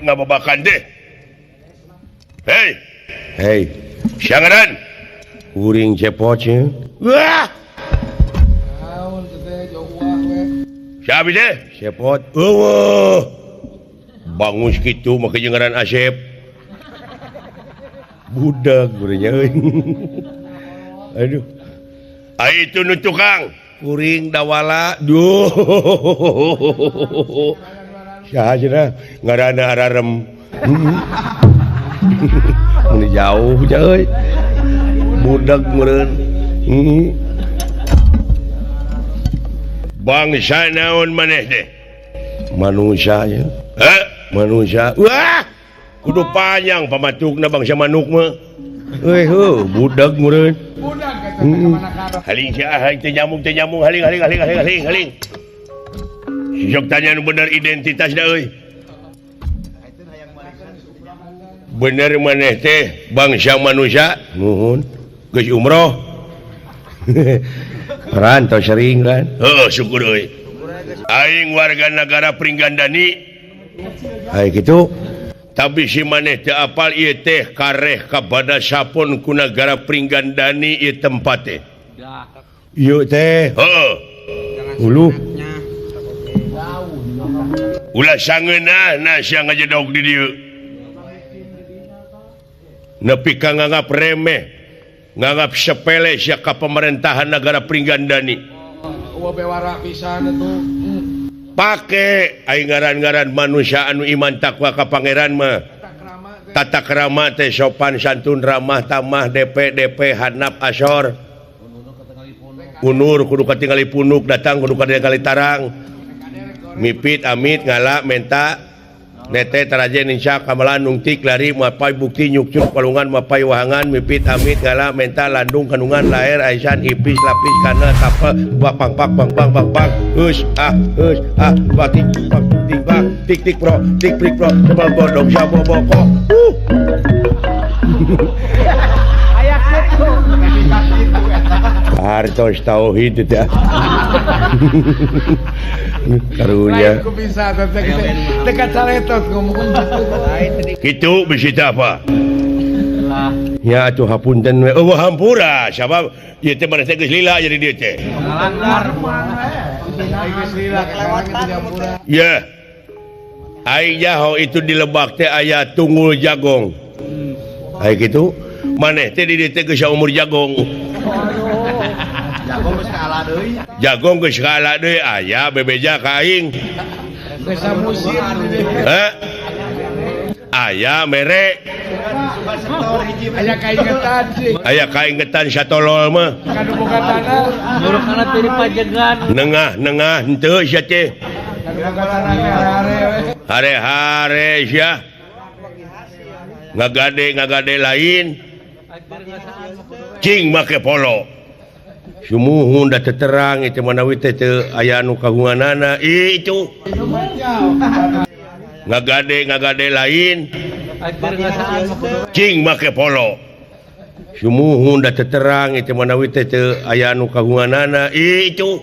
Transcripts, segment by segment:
Ngababakan teh. Hei. Hei. Siangaran. Kuring cepot nya. Wah. Siapa teh? Cepot. Eueuh. Bangun kitu make jeung ngaran Asep. Budak gurenya euy. Aduh. Ai itu nu tukang. Kuring dawala. Duh. Saha cenah ngaranna ararem. Mun jauh nya euy. Budak meureun. Bangsa naon maneh teh? Manusia nya. Heh? Manusia. Wah. Kudu panjang pamatukna bangsa manuk mah. Euy heuh budak meureun. Haling sia haling teh nyamuk haling haling haling haling haling haling. Sok tanya nu bener identitas da euy. Bener maneh teh bangsa manusia? Nuhun. Geus umroh. Peran tau sering kan? Heuh syukur euy. Aing warga negara Pringgandani. Ai kitu. Tapi si maneh teu apal ieu teh kareh kapada sapon ku nagara Pringgandani ieu tempat teh. Ieu teh. Heuh. Uluh. Ulah sangeunahna sia ngajedog di dieu. Nepi ka nganggap remeh, nganggap sepele sia ka pemerintahan nagara Pringgandani. Pake aing ngaran-ngaran manusia anu iman takwa ka pangeran mah. Tata krama teh sopan santun ramah tamah DP DP hanap asor. Unur kudu katingali punuk datang kudu katingali tarang. Mipit amit ngala menta nete taraje ninsa kamalan nungtik lari mapai bukti nyukcuk palungan mapai wahangan mipit amit ngala menta landung kandungan laer aisan ipis lapis kana tapa bak pang pak bang bang bang bang hus ah batik bak tik bak tik tik pro tik prik pro sebab bodong sabo boko Hartos tauhid teh. Karunya. Dekat saletos ngomong kitu bisi teh apa? Ya atuh hapunten we. Eueuh hampura sabab ieu teh maneh teh geus lila jadi dieu teh. Ya. Aing nyaho itu di lebak teh aya tunggul jagong. Ai kitu maneh teh di dieu teh geus umur jagong. Jagong geus kaala deui. Jagong geus kaala deui aya bebeja ka aing. Geus samusim. Heh. Aya mere. Aya kaingetan sih. Aya kaingetan satolol mah. Kanu boga tanah. Murukana teh dipajegan. Nengah-nengah henteu sia teh. Kanu boga tanah hare-hare we. Hare-hare sia. Ngagade-ngagade lain. Cing make polo. Sumuhun da teterang itu manawi teh teu aya anu kagunganana itu. Ngagade-ngagade lain. Cing make polo. Sumuhun da teterang itu manawi teh teu aya anu kagunganana itu.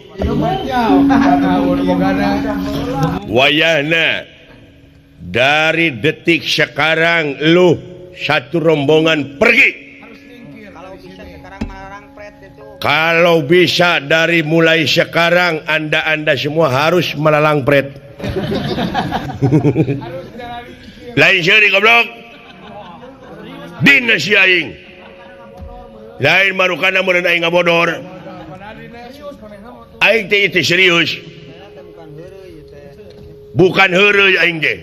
Wayahna dari detik sekarang lu satu rombongan pergi. Kalau bisa dari mulai sekarang Anda-anda semua harus melalang pret. Lain seuri goblok. Dina si aing. Lain marukana meureun aing ngabodor. Aing teh itu serius. Bukan heureuy aing teh.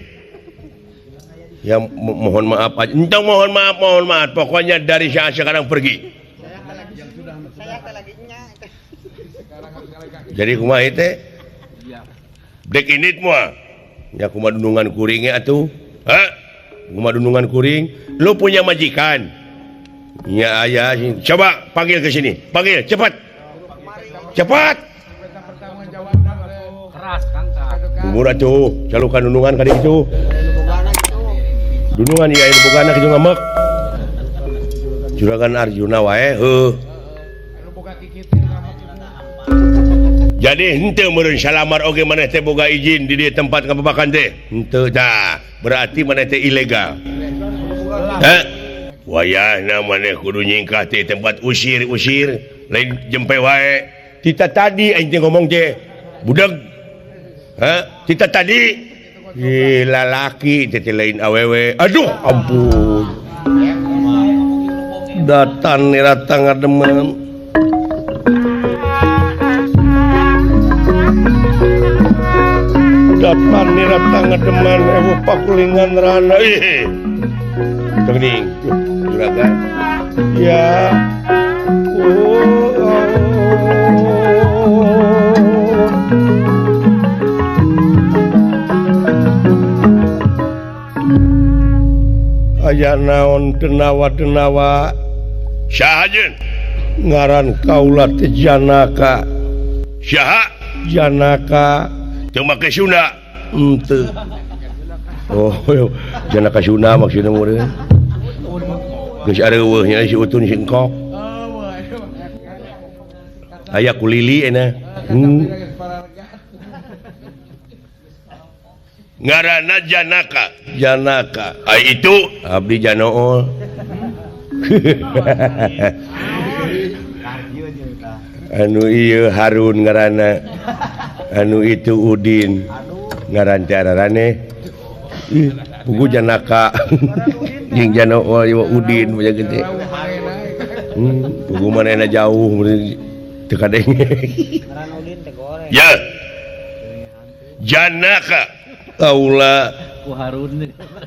Ya mohon maaf aja. Entong mohon maaf, mohon maaf. Pokoknya dari saat sekarang pergi. Jadi kumaha teh? Dek init moal. Ya kumaha dunungan kuring ge atuh? Hah? Kumaha dunungan kuring? Lu punya majikan? Ya aya. Coba panggil ke sini. Panggil cepat. Cepat. Keras Kang. Umur atuh, calukan dunungan ka ditu. Dunungan ieu aya bogana kitu ngamek. Juragan Arjuna wae heuh. Jadi henteu meureun salamar oge maneh teh boga izin di dieu tempat ngababakan teh. Henteu tah. Berarti maneh teh ilegal. Heh. Wayahna maneh kudu nyingkah ti tempat usir-usir, lain jempe wae. Tita tadi aing teh ngomong teh budeg. Heh, tita tadi ih lalaki teh lain awewe. Aduh, ampun. Datan nirata ngademen. Datan nirata ngademen ewu pakulingan rana. Ih. Teuning, juragan. Ya. Oh. Aya naon denawa-denawa. Saha jeung? Ngaran kaula teh Janaka. Saha? Janaka. Teu make Sunda. Henteu. Oh, Janaka Sunda maksudna meureun. Geus areuweuh nya si Utun si Engkok. Aya kulili cenah. Ngaranna Janaka. Janaka. Ai itu abdi Janool. Anu ieu Harun ngaranna. Anu itu Udin. Ngaran teh ararane. Ih, pugu Janaka. Jeung Janool ieu Udin punya gede. Pugu manehna jauh teu kadenge. Ngaran Udin teh goreng. Ya. Janaka kaula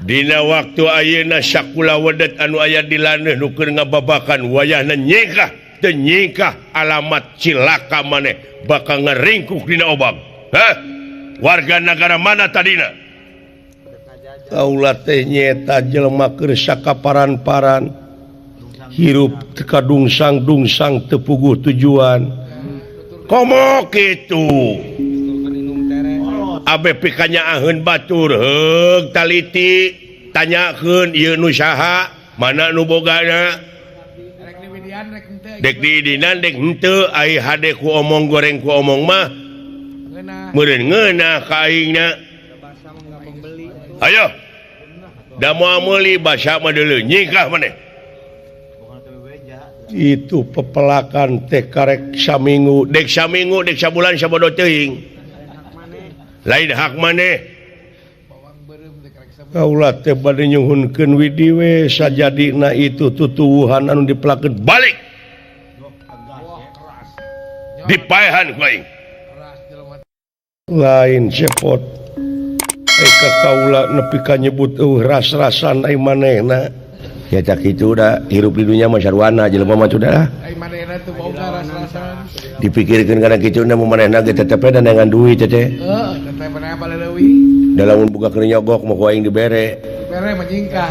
dina waktu ayeuna sakula wedet anu aya di laneuh nu keur ngababakan wayahna nyingkah teu nyingkah alamat cilaka maneh bakal ngaringkuk dina obang. Hah? Warga negara mana tadina? Kaula teh nyaeta jelema keur sakaparan-paran hirup teu kadungsang-dungsang teu puguh tujuan. Komo kitu? Abe pikanya aheun batur heug taliti tanyakeun ieu nu saha mana nu bogana dek diidinan dek henteu ai hade ku omong goreng ku omong mah meureun ngeunah ka aingna. Ayo da moal meuli basa mah deuleu nyingkah maneh. Itu pepelakan teh karek saminggu dek saminggu dek sabulan sabodo teuing lain hak maneh. Kaula teh bade nyuhunkeun widi we sajadina itu tutuwuhan anu dipelakeun balik dipaehan ku aing. Lain cepot ka kaula nepi ka nyebut eueuh ras-rasan ai manehna. Ya tak kitu da hirup di dunya mah sarwana jelema mah sudah. Ai manehna teu boga ras-rasan. Dipikirkeun kana kitu na manehna ge tetep dengan duit teh. Heeh, tetep manehna baleuwih. Da lamun boga keur nyogok mah ku aing dibere. Dibere menyingkah.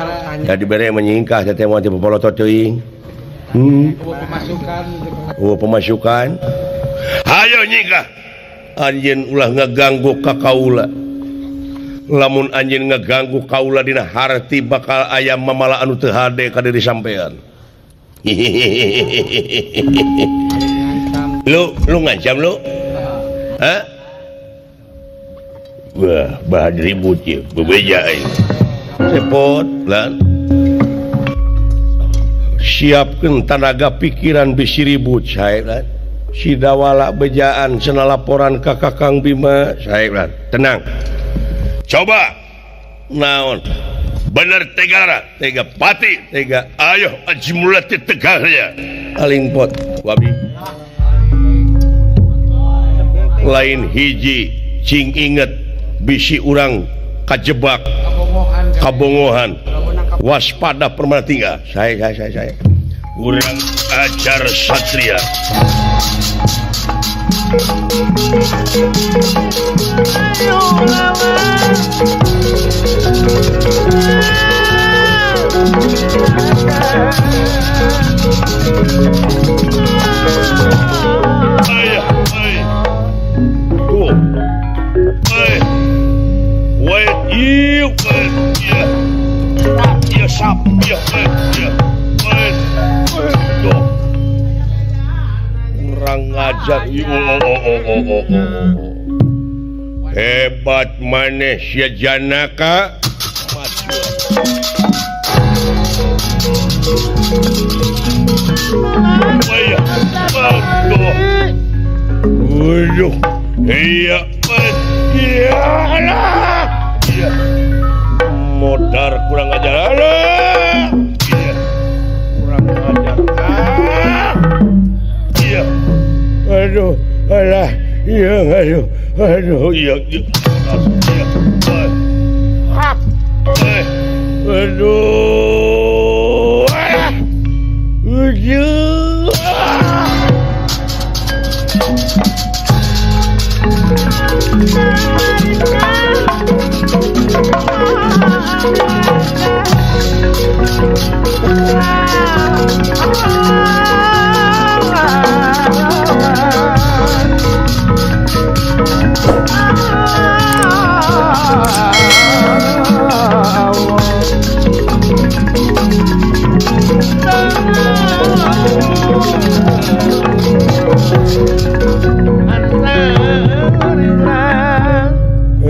Da dibere menyingkah teh moal teu popolotot teuing. Pemasukan. Oh, pemasukan. Hayo nyingkah. Anjeun ulah ngaganggu ka kaula. Lamun anjeun ngaganggu kaula dina harti bakal aya mamala anu teu hade ka diri sampean. Lu ngancam lu? Hah? Wah, bahan ribut ieu, bebeja aing. Repot lan. Siapkeun tanaga pikiran bisi ribut sae lan. Si Dawala bejaan cenah laporan ka Kakang Bima sae lan. Tenang. Coba naon bener tegara tega pati tega ayo ajmulati tegarnya aling pot wabi lain hiji cing inget bisi urang kajebak kabongohan waspada permana tinggal saya urang ajar satria. Kurang ngajar. Hebat maneh sia Janaka. Modar kurang ajar. Iya. Kurang ajar. Iya. Aduh, alah. Iya, aduh. Aduh, iya. Iya. Aduh. Aduh.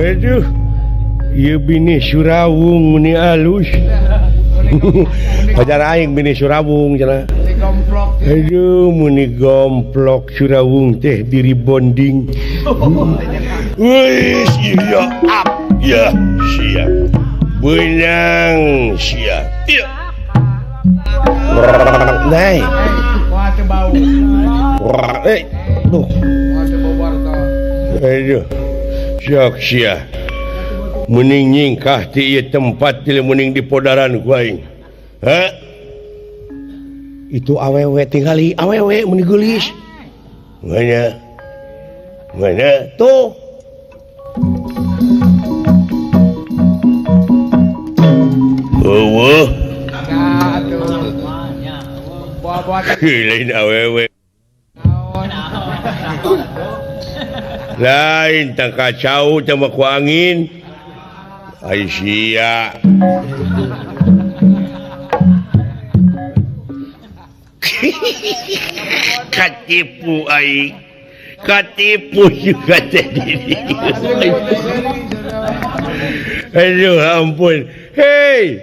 Aduh, ieu bini Surawung meni alus. Pajar aing bini Surawung cenah. Aduh, meni gomplok Surawung teh diri bonding. Wis iya ap ya sia. Beunang sia. Iya. Nai. Wah teu bau. Eh, duh. Wah teu bau warta. Aduh. Sok sia. Mending nyingkah ti ieu tempat ti mending di podaran ku aing. Ha? Itu awewe tingali awewe mun geulis. Mana? Mana? Tuh. Eueuh. Nah, atuh. Bawa-bawa lain awewe. Lain tang kacau teh mah ku angin. Ai sia. Katipu aing. Katipu juga teh diri. Aduh ampun. Hei.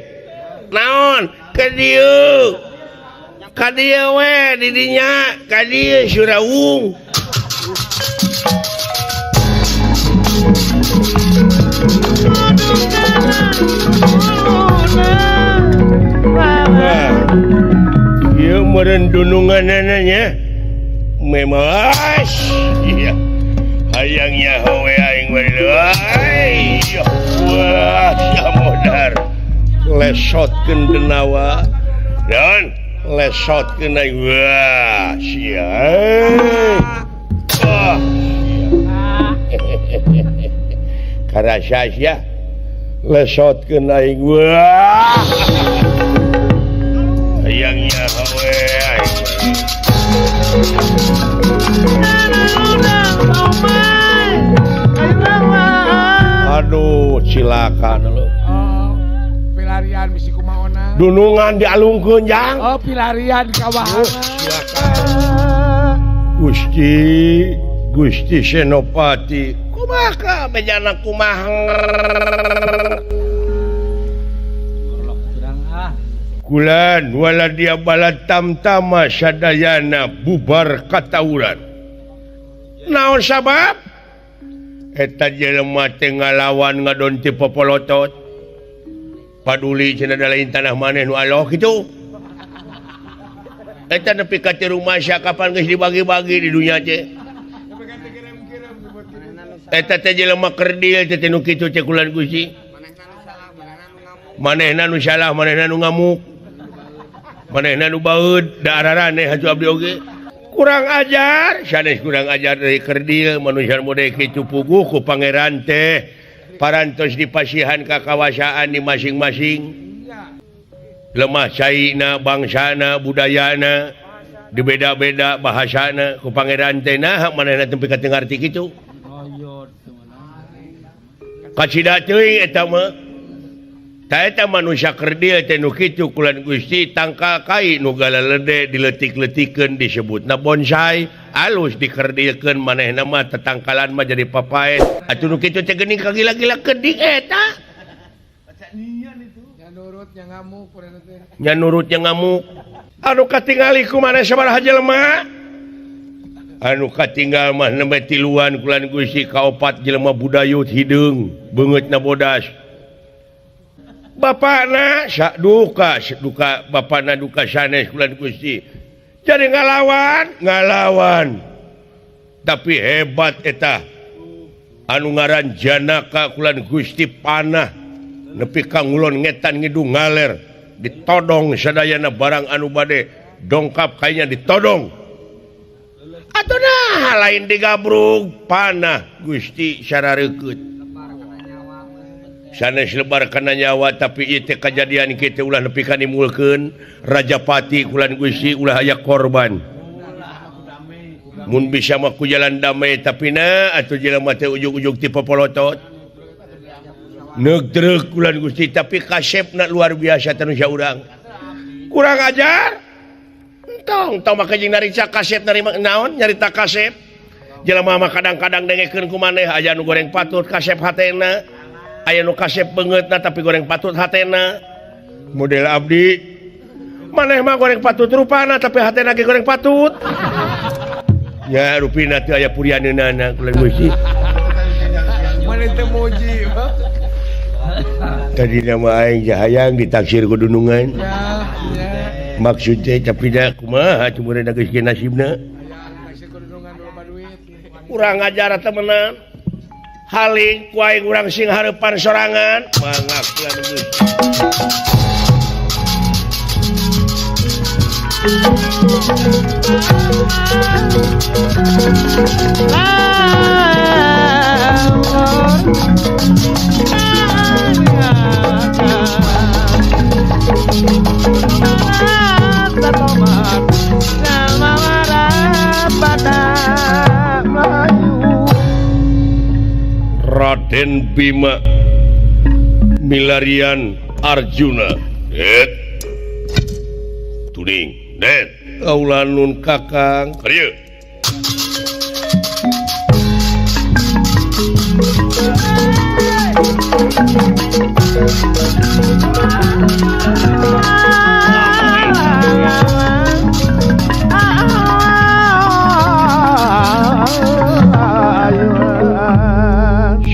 Naon? Ka dieu. Ka dieu we di dinya. Ka dieu Surawung. Wah, ieu meureun dununganana nya. Memas. Iya. Hayang nyaho we aing we. Wah, samodar. Lesotkeun denawa. Dan lesotkeun aing. Wah, sia. Wah. Karasa sia. Lesotkeun aing. Wah. Hayang nyaho we aing. Aduh, cilaka lu. Oh, pilarian bisi kumaona. Dunungan dialungkeun jang. Oh, pilarian kawahana. Cilaka. Gusti, Gusti Senopati. Kumaha bejana kumaha. Kulan wala dia bala tamtama sadayana bubar katawuran. Naon sabab? Eta jelema teh ngalawan ngadon ti popolotot. Paduli cenah da lain tanah maneh nu aloh kitu. Eta nepi ka teu rumasa kapan geus dibagi-bagi di dunya teh. Eta teh jelema kerdil teh nu kitu teh kulan Gusti. Manehna nu salah, manehna nu ngamuk. Manehna nu baeud, da araraneh hacu abdi oge. Kurang ajar, sanes kurang ajar dari kerdil manusia mode kitu puguh ku pangeran teh. Parantos dipasihan ka kawasaan di masing-masing. Lemah caina, bangsana, budayana, dibeda-beda bahasana ku pangeran teh nah manehna teu ka teu ngarti kitu. Kacida teuing eta mah. Eta manusia kerdil teh nu kitu kulan Gusti tangkal kai nu galalede diletik-letikeun disebutna bonsai alus dikerdilkeun manehna mah tetangkalan mah jadi papaet atuh nu kitu teh geuning kagila-gila kedik eta. Nya nurut nya ngamuk. Anu katingali kumaha sabaraha jelema? Anu katinggal mah nembe tiluan kulan Gusti kaopat jelema budayut hideung beungeutna bodas. Bapakna duka duka bapakna duka sanes kulan Gusti. Jadi ngalawan, ngalawan. Tapi hebat eta. Anu ngaran Janaka kulan Gusti panah nepi ka ngulon ngetan ngidung ngaler ditodong sadayana barang anu bade dongkap kayaknya ditodong. Atuh nah lain digabrug panah Gusti sarareukeup. Sanes lebar kana nyawa tapi ieu teh kajadian kitu ulah nepi ka nimulkeun Rajapati kulan Gusti ulah aya korban. Mun bisa mah ku jalan damai tapi na atuh jelema teh ujug-ujug ti popolotot. Neuk treuk kulan Gusti tapi kasepna luar biasa teh nu urang. Kurang ajar. Entong tong make jeung narita kasep narima naon nyarita kasep. Jelema mah kadang-kadang dengekeun ku maneh aya nu goreng patut kasep hatena. Aya nu kasep beungeutna tapi goreng patut hatena. Model abdi maneh mah goreng patut rupana tapi hatena ge goreng patut. Ya rupina teu aya purianeunana kulan Gusti. Maneh teu muji. Tadi nama aing jahayang ditaksir ku dunungan. Maksud teh tapi da kumaha cuma geus ge nasibna. Kurang ajar temenan. Haling ku aing urang sing hareupan sorangan mangga kulan Gusti. Raden Bima milarian Arjuna. Det. Tuning, det. Kaula nun Kakang. Karieu.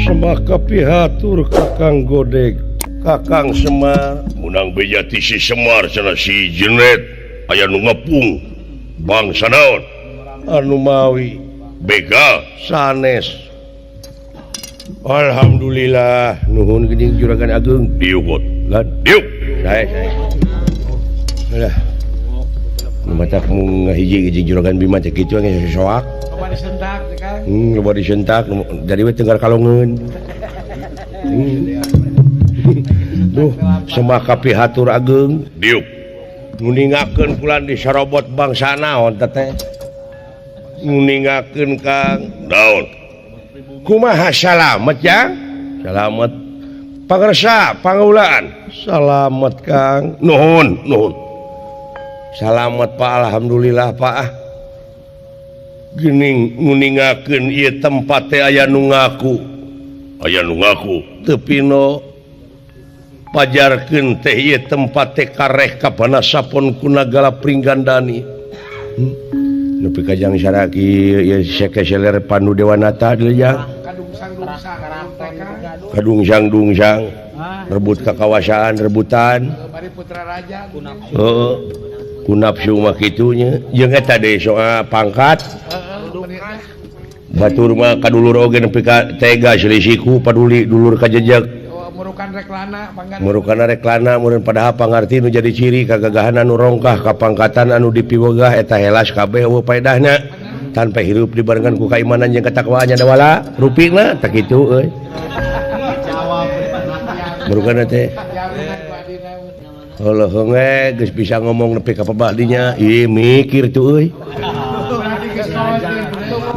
Sembah kapihatur Kakang Godeg, Kakang Semar. Munang beja ti si Semar cenah si Jenet aya nu ngepung bangsa naon anu mawi begal sanes. Alhamdulillah nuhun geuning Juragan Agung diugot lan diuk sae sae. Alah nu matak mung ngahiji-hiji Juragan Bima teh kitu ge soak. Loba disentak teh Kang. Loba disentak jadi we tenggar kalongeun. Duh, sembah kapihatur ageung diuk. Nguningakeun kulan disorobot bangsa naon teh. Nguningakeun Kang. Naon? Kumaha salamet jang? Salamet. Pangersa pangaulaan. Salamet Kang. Nuhun, nuhun. Salamet Pak, alhamdulillah Pak. Geuning nguningakeun ieu tempat teh aya nu ngaku. Aya nu ngaku teu pino. Pajarkeun teh ieu tempat teh kareh ka Banasapon ku Nagala Pringgandani. Nepi ka jang saraki ieu sekeseler Pandu Dewanata deui jang. Kadungsang-dungsang rebut kakawasaan rebutan. Putra raja. Heeh. Ku nafsu mah kitu nya. Jeung eta deui soal pangkat. Batur mah ka dulur oge nepi ka tega selisiku paduli dulur ka jejeg. Murukan reklana pangkat. Murukan reklana meureun padahal pangarti nu jadi ciri kagagahan anu rongkah kapangkatan anu dipiwegah eta helas kabeh eueuh paedahna. Tanpa hirup dibarengan ku kaimanan jeung ketakwaan nya dawala rupina tah kitu euy. Murukan teh. Heuh we geus bisa ngomong nepi ka pebah dinya, ih mikir tuh euy.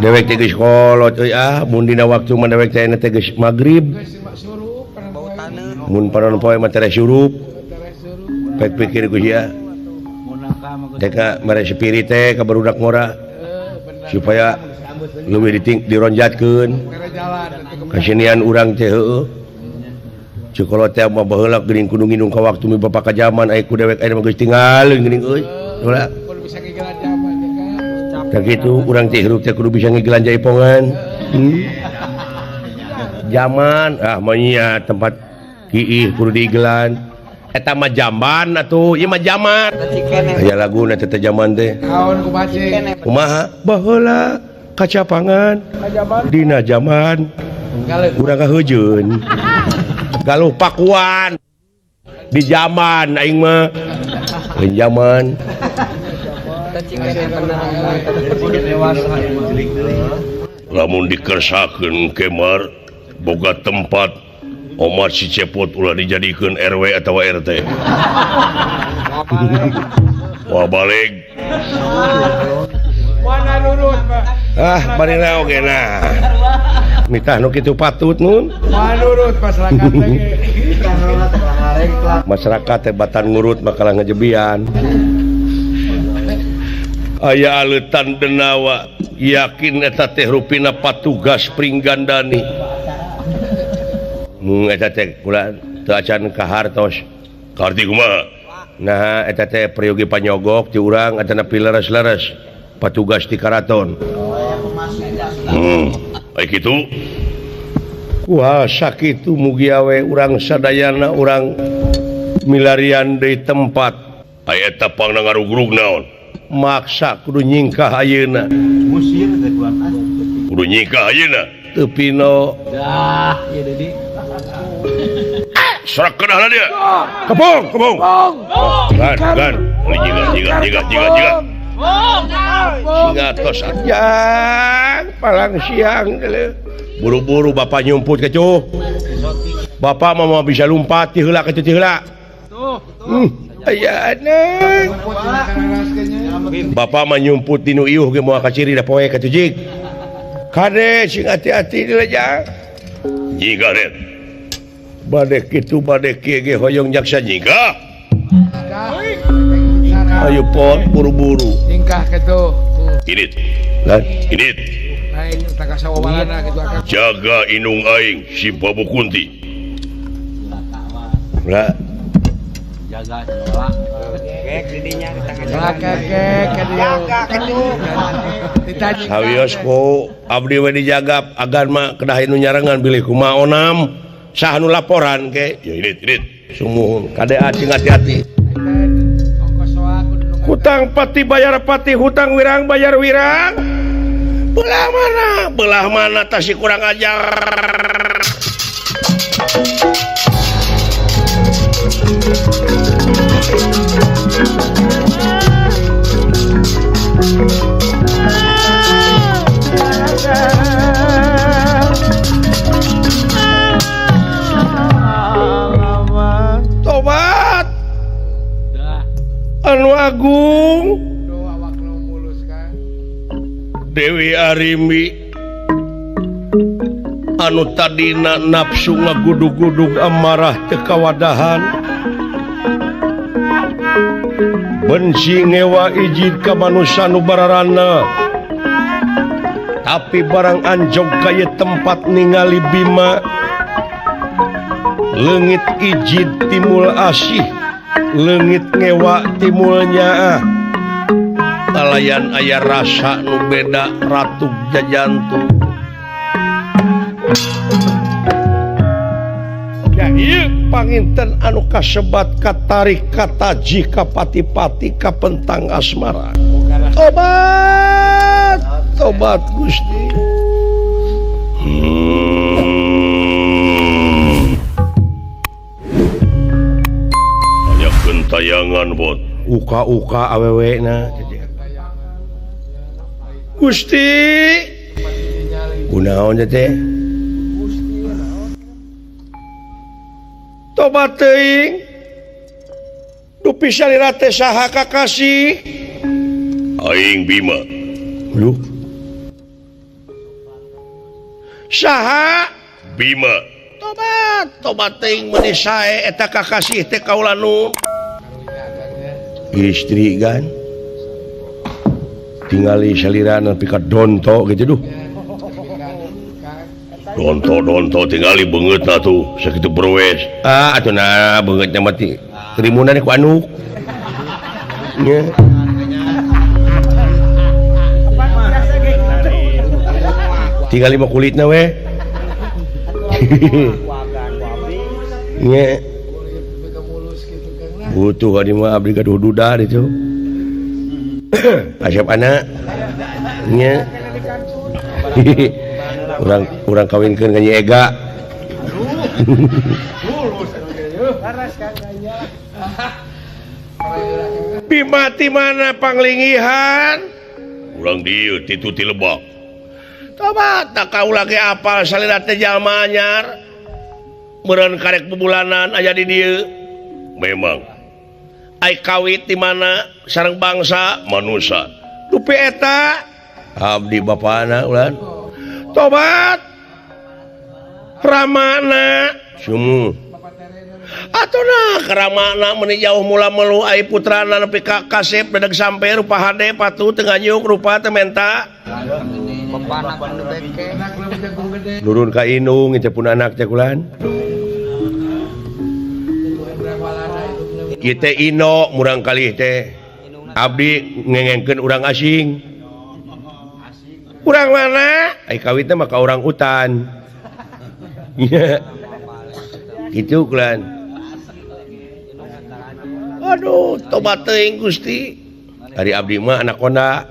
Dewek teh geus kolot euy ah, mun dina waktu mah dewek teh teh geus magrib. Mun panon poe mah tereh surup. Pek pikir ku sia. Deka mere spirit teh ka barudak ngora supaya leuwih dironjatkeun. Kasenian urang teh heueuh. Ceuk teh mah baheula geuning kudu nginung ka waktu mi bapak ka jaman aya ku dewek aya mah geus tinggalin geuning euy. Ulah. Kudu bisa ngigelan jaman ya kan. Tah kitu urang teh hirup teh kudu bisa ngigelan jaipongan. Jaman ah mah nya tempat kiih kudu diigelan. Eta mah jamban atuh, ieu mah jaman. Aya laguna teh jaman teh. Naon kumaha cing? Kumaha? Baheula kacapangan dina jaman urang kaheujeuun. Galuh pakuan di jaman aing mah. Lain jaman. Lamun dikersakeun kemar boga tempat Omar si Cepot ulah dijadikeun RW atau RT. Wah balik. Mana nurut, Pak? Ah, bari oge nah. Mitah nu kitu patut nun. Mana nurut masyarakat teh. Masyarakat teh batan ngurut makalah ngejebian. Aya aleutan denawa yakin eta teh rupina patugas Pringgandani. Mung eta teh kula teu acan ka hartos. Karti kumaha? Nah eta teh peryogi panyogok ti urang atanapi leres-leres patugas ti karaton. Ai kitu? Kuah sakitu mugi awe urang sadayana urang milarian deui tempat. Ai eta pangna ngarugrug naon? Maksa kudu nyingkah ayeuna. Kudu nyingkah ayeuna. Teu pino. Dah, ieu deui. Serak kedah dia. Kebong, kebong. Gan, gan. Jiga, jiga, jiga, jiga, jiga. Singa tos ajang palang siang. Buru-buru bapak nyumput kecuh. Bapak mah bisa lompat ti heula kecuh ti heula. Aya anak. Bapak mah nyumput dinu iuh ge moal kaciri da poe kecuh jig. Kade sing hati-hati dilejang. Jiga ret. Bade kitu bade kieu ge hoyong jaksa jiga. Ayo pot buru-buru. Nyingkah kitu. Init. Lah, init. Lain tangga sawalana kitu akan. Jaga inung aing si Babu Kunti. Lah. Jaga sekolah. Gek didinya tangga. Jaga kitu. Sawios ku abdi we dijagap agan mah kedah nu nyarengan bilih kumaha onam. Saha nu laporan ke? Ya init, init. Sumuhun kade acing hati-hati. Hutang pati bayar pati, hutang wirang bayar wirang. Belah mana? Belah mana tasi kurang ajar. Tobat. Anu agung Dewi Arimbi anu tadina nafsu ngagudug-gudug amarah teu kawadahan benci ngewa ijid ka manusa nu bararana tapi barang anjog ka ieu tempat ningali Bima leungit ijid timul asih leungit ngewa timulnya kalayan aya rasa nu beda ratu jajantu. Ya ieu panginten anu kasebat katarik kataji kapati-pati kapentang asmara. Tobat, tobat Gusti. Aya gentayangan bot. Uka-uka awewe na. Gusti. Kunaon teh? Tobat teuing. Dupi salira teh saha kakasih? Aing Bima. Duh. Saha? Bima. Tobat, tobat teuing meuni sae eta kakasih teh kaula nu. Istri kan. Tingali salira nepi ka donto gitu duh. Donto-donto tingali beungeutna tuh sakitu berwes. Ah atuh nah beungeutna mah ti terimunan ku anu. Nya. Tingali mah kulitna we. Nya. Butuh ka mah abdi gaduh duda ditu. Asep anak. Nya. Urang kawinkeun ka Nyi Ega. Bima ti mana panglingihan? Urang dieu titu ti Lebak. Tobat tak kaula ge apal salira teh jalma anyar. Meureun karek bubulanan aya di dieu. Memang. Ai kawit di mana sareng bangsa manusa. Dupi eta abdi bapana ulan. Tobat ramana sumu atuh nah keramana meuni jauh mula melu ai putrana nepi ka kasep dedeg sampe rupa hade patuh teu nganyuk rupa teu menta nurun ka indung teh pun anak teh kulan ieu teh ino murang kalih teh abdi ngengengkeun urang asing. Urang mana? Ai kawitna mah ka urang hutan. Kitu kulan. Aduh, tobat teuing Gusti. Ari abdi mah anak konda.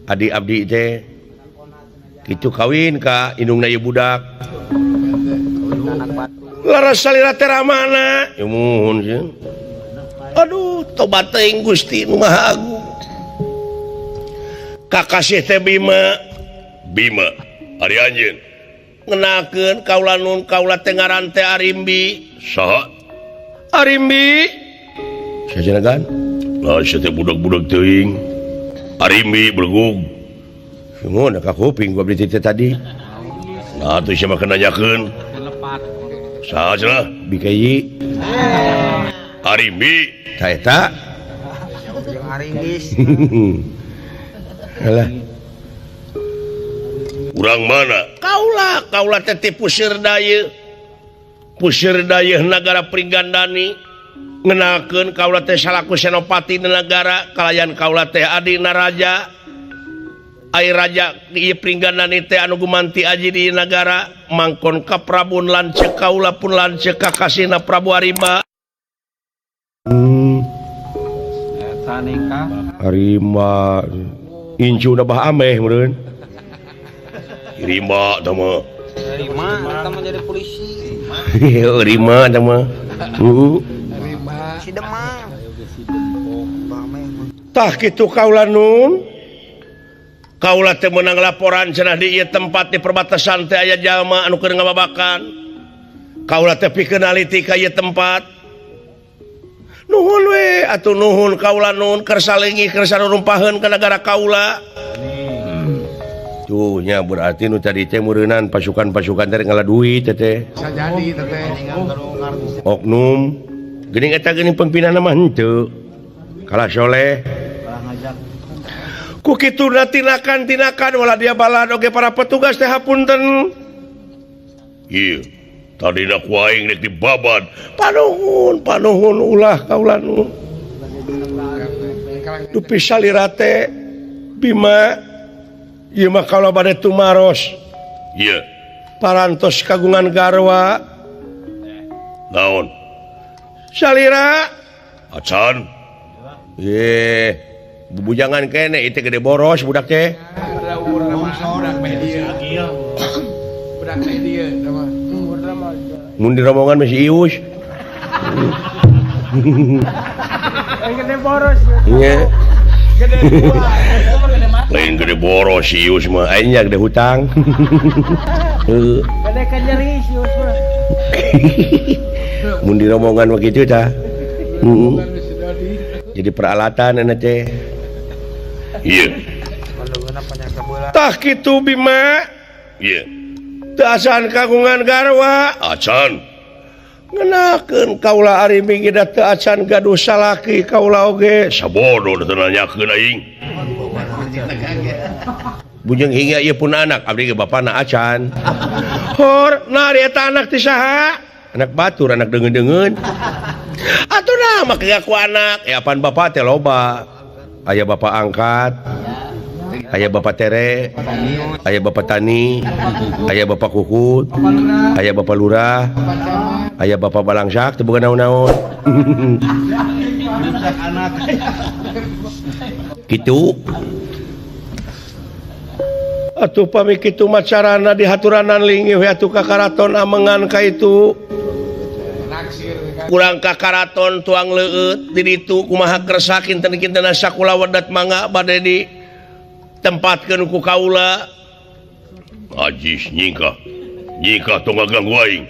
Adi abdi teh kitu kawin ka indungna ieu budak. Laras salira teh ramana? Ya muhun sieun. Aduh, tobat teuing Gusti nu Maha Agung. Kakasih teh Bima. Bima ari anjeun ngenakeun kaula nun kaula teh ngaran teh Arimbi. Saha? Arimbi. Sajenagan? Lah sia teh budak-budak teuing. Arimbi belegug. Sungguh ka kuping gua beli teh tadi. Nah atuh sia mah nanyakeun. Saha cenah? Bikayi. Arimbi. Ta eta. Aringgis. Alah. Urang mana? Kaula, kaula teh ti Pusir Dayeuh. Pusir Dayeuh nagara Pringgandani. Ngenakeun kaula teh salaku senopati di nagara, kalayan kaula teh adina raja. Ai raja di Pringgandani teh anu gumanti aji di nagara, mangkon ka Prabun lanceuk kaula pun lanceuk ka kasihna Prabu Arimba. Eta nikah. Arimba incu bah ameh meureun. Rima tah mah. Rima eta mah jadi polisi. Rima tah mah. Heeh. Rima. Si Demang. Tah kitu kaula nun. Kaula teh meunang laporan cenah di ieu tempat di perbatasan teh aya jalma anu keur ngababakan. Kaula teh pikeun naliti ka ieu tempat. Nuhun we atuh nuhun kaula nun keur salengi keur sarumpaheun ka nagara kaula. Tuh nya berarti nu tadi teh meureunnan pasukan-pasukan teh ngala duit teh. Sajadi teh. Oknum geuning eta geuning pembinana mah henteu. Kalah soleh. Ku kituna tinakan-tinakan wala dia balad oge para petugas teh hapunten. Ieu tadina ku aing rek dibabad. Panuhun, panuhun ulah kaula nu. Dupi salira teh Bima ieu mah kaula bade tumaros. Ieu parantos kagungan garwa. Naon? Salira acan. Ye, bubujangan kene itu gede boros budak teh. Budak media sama. Mun di rombongan masih ius. Gede boros. Nya. Gede Lain gede boros si ius mah. Aing nya gede hutang. Heeh. Gede kanyeri si ius mah. Mun di rombongan mah kitu tah. Heeh. Jadi peralatan enak teh. Iya. Tah kitu Bima. Iya. Teu acan kagungan garwa. Acan. Ngenakeun kaula ari minggi da teu acan gaduh salaki kaula oge. Sabodo teu nanyakeun aing. Bujeng hingga ieu pun anak abdi ge bapana acan. Hor, nah ari eta anak teh saha? Anak batur, anak deungeun-deungeun. Atuh nah make ngaku anak. Ya apaan bapak teh loba. Aya bapak angkat, aya bapak tere, aya bapak tani, aya bapak kukut, aya bapak lurah, aya bapak balangsak teu boga naon-naon. Kitu. Atuh pami kitu mah carana dihaturanan linggih we atuh ka karaton amengan ka itu. Kurang ka karaton tuang leueut di ditu kumaha kersa kinten-kinten sakula wedat mangga bade di tempatkeun ku kaula. Ajis nyingkah. Nyingkah tong ngaganggu aing.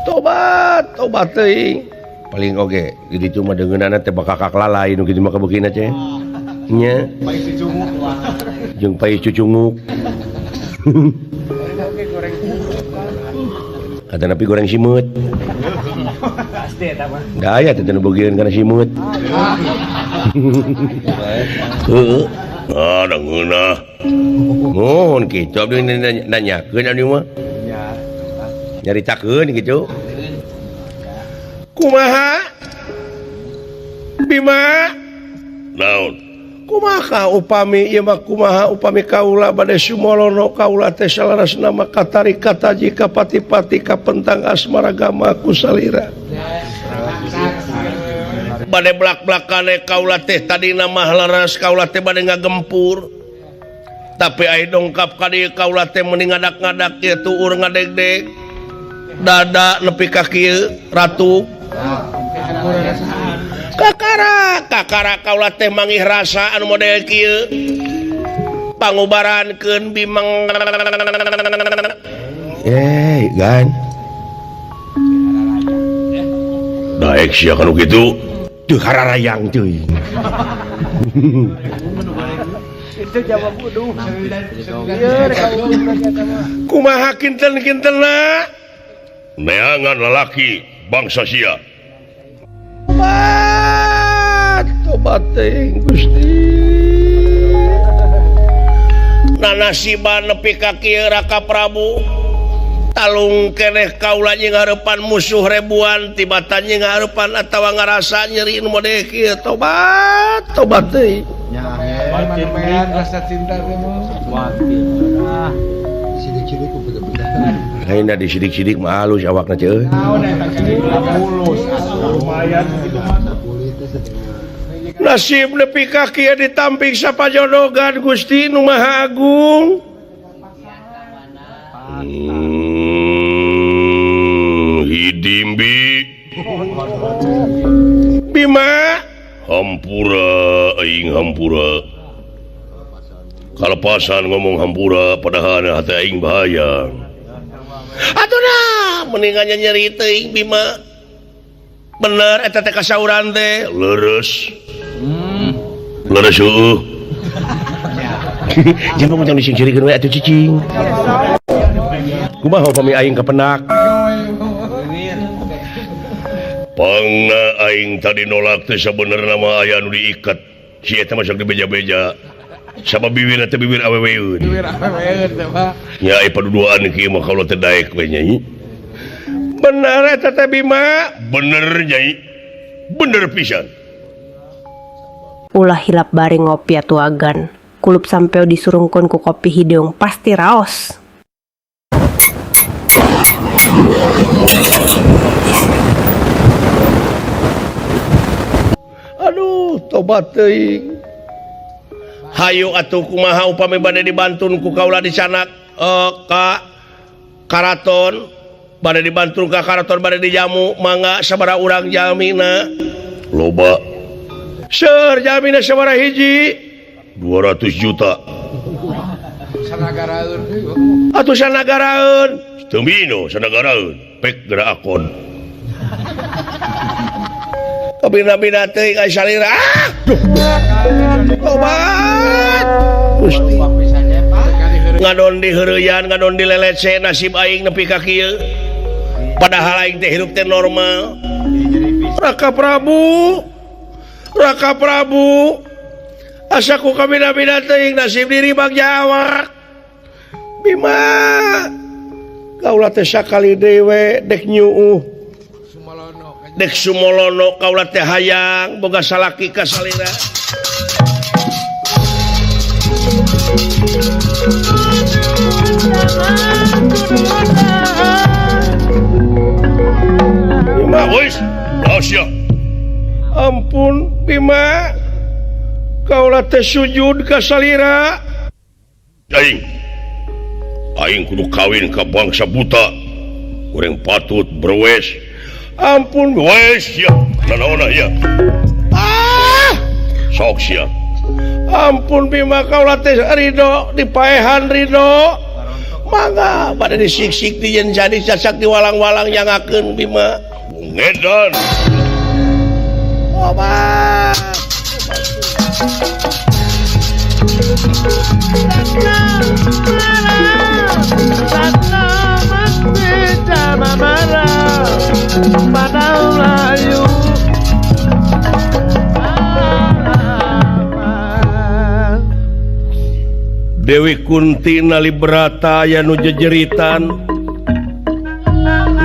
Tobat, tobat teuing. Paling oge di ditu mah deungeunana teh bakal kalalai nu kitu mah kabeukina teh. Nya. Jeung pais cucunguk. Ada napi goreng simeut. Pasti eta mah. Da aya teh nu beugieun kana simeut. Heeh. Ah, da ngeunah. Mohon kitu abdi nanyakeun abdi mah. Nyaritakeun kitu. Kumaha? Bima? Naon? Kumaha upami ieu mah kumaha upami kaula bade sumolono kaula teh salarasna mah katarik kataji kapati-pati kapentang asmara gama ku salira. Bade blak-blakane kaula teh tadina mah leres kaula teh bade ngagempur. Tapi ai dongkap ka dieu kaula teh meuni ngadak-ngadak ieu tuur ngadegdeg. Dada nepi ka kieu ratu. Kakara kakara kaula teh mangih rasa anu model kieu pangubarankeun bimeng gan daek sia kanu kitu teu hararayang teuing. Itu jawab uduh. Kumaha kinten-kintenna neangan lalaki bangsa sia. Tobat teuing Gusti. Nanasiban nepi ka kieu Raka Prabu. Talung keneh kaula jeung hareupan musuh ribuan tibatan jeung hareupan atawa ngarasa nyeri nu model kieu tobat tobat teuing. Nya rasa cinta teh mah. Sidik-sidik ku bener-bener. Lain da disidik-sidik mah halus awakna teh euy. Naon eta mulus lumayan kitu mah. Nasib nepi ka kieu ditampik sapajodogan Gusti nu Maha Agung. Hidimbi Bima hampura aing hampura. Kalepasan ngomong hampura padahal hati aing bahaya. Atuh nah mendingan nyeri teuing Bima. Bener eta teh kasauran teh leres. Leres heueuh. Jangan ngomong disingcirikeun we atuh cicing. Kumaha upami aing kapenak? Pangna aing tadi nolak teh sabenerna mah aya nu diikat. Si eta mah sok dibeja-beja. Sama bibir teh bibir aweweun. Bibir aweweun teh mah. Nya ai paduduaan kieu mah kaula teh daek we nyai. Bener eta teh Bima? Bener nyai. Bener pisan. Ulah hilap bari ngopi atuh agan. Kulup sampeu disurungkeun ku kopi hideung pasti raos. Aduh, tobat teuing. Hayu atuh kumaha upami bade dibantun ku kaula dicanak ka karaton, bade dibantun ka karaton bade dijamu mangga sabaraha urang jalmina. Loba. Seur jalmina sabaraha hiji? 200 juta. Sanagaraeun. Atuh sanagaraeun. Teu mino sanagaraeun, pek geura akon. Kabina-bina teuing ai salira. Ah! Tobat. Gusti. Ngadon di heureuyan, ngadon di lelece nasib aing nepi ka kieu. Padahal aing teh hirup teh normal. Raka Prabu. Raka Prabu. Asa ku kabina-bina teuing nasib diri bagja awak. Bima kaula teh sakali deui we dek nyuuh. Dek sumolono kaula teh hayang boga salaki ka salira. Bima wis rahasia. Ampun Bima kaula teh sujud ka salira. Aing aing kudu kawin ka bangsa buta. Kuring patut berwes. Ampun wes ya. Nanaona ya. Ah, sok sia. Ampun Bima kaula teh ridho dipaehan ridho. Mangga bade disiksik di yen jadi sasak diwalang-walang nyangakeun Bima. Ngedan. Obat. Dewi Kunti nalibrata aya nu jejeritan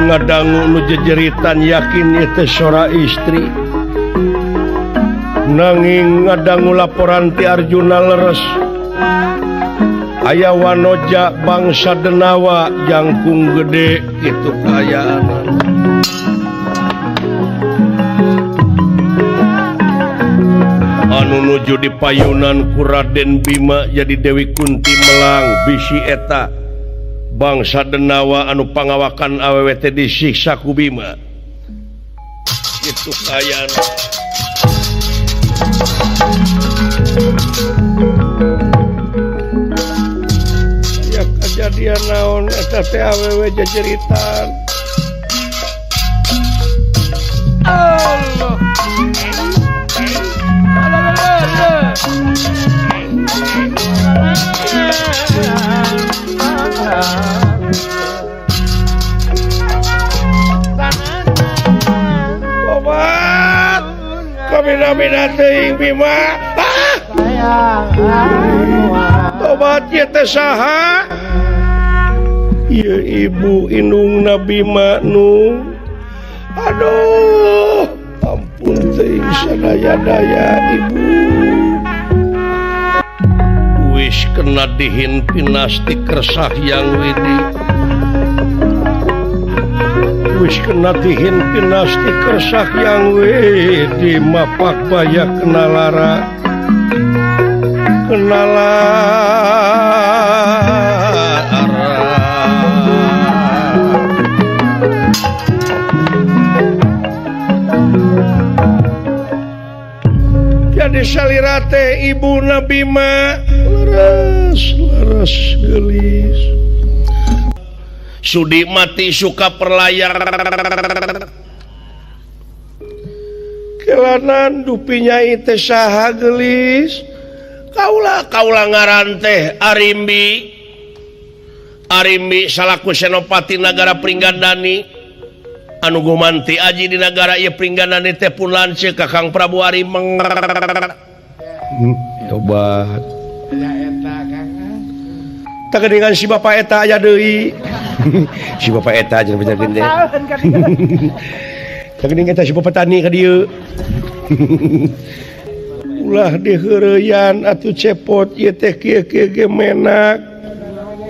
ngadangu nu jejeritan yakin ieu teh sora istri nanging ngadangu laporan ti Arjuna leres aya wanoja bangsa Denawa jangkung gede kitu kaayaan. Anu nuju di payunan ku Raden Bima jadi Dewi Kunti melang bisi eta bangsa Denawa anu pangawakan awewe teh disiksa ku Bima kitu kaayaan. Ya kejadian naon eta teh awewe jejeritan. Allah. Tobat kabina-bina teuing Bima. Tobat ieu teh saha? Ieu ibu indungna Bima nu. Aduh, ampun teuing sadaya-daya ibu. Wis kena dihin pinasti kersah yang widi. Wis kena dihin pinasti kersah yang widi mapak baya kena lara. Kena lara. Jadi salira teh ibu Bima leres leres gelis. Sudi mati suka perlayar. Kelanan dupi nyai teh saha gelis. Kaula kaula ngaran teh Arimbi. Arimbi salaku senopati nagara Pringgandani. Anu gumanti aji di nagara ieu Pringgandani teh pun lanceuk ka Kang Prabu Arimeng. Tobat. Tak dengan si bapak eta aya deui. Si bapak eta jeung bener teh. Tak geuning eta si bapak tani ka dieu. Ulah diheureyan atuh cepot ieu teh kieu-kieu ge menak.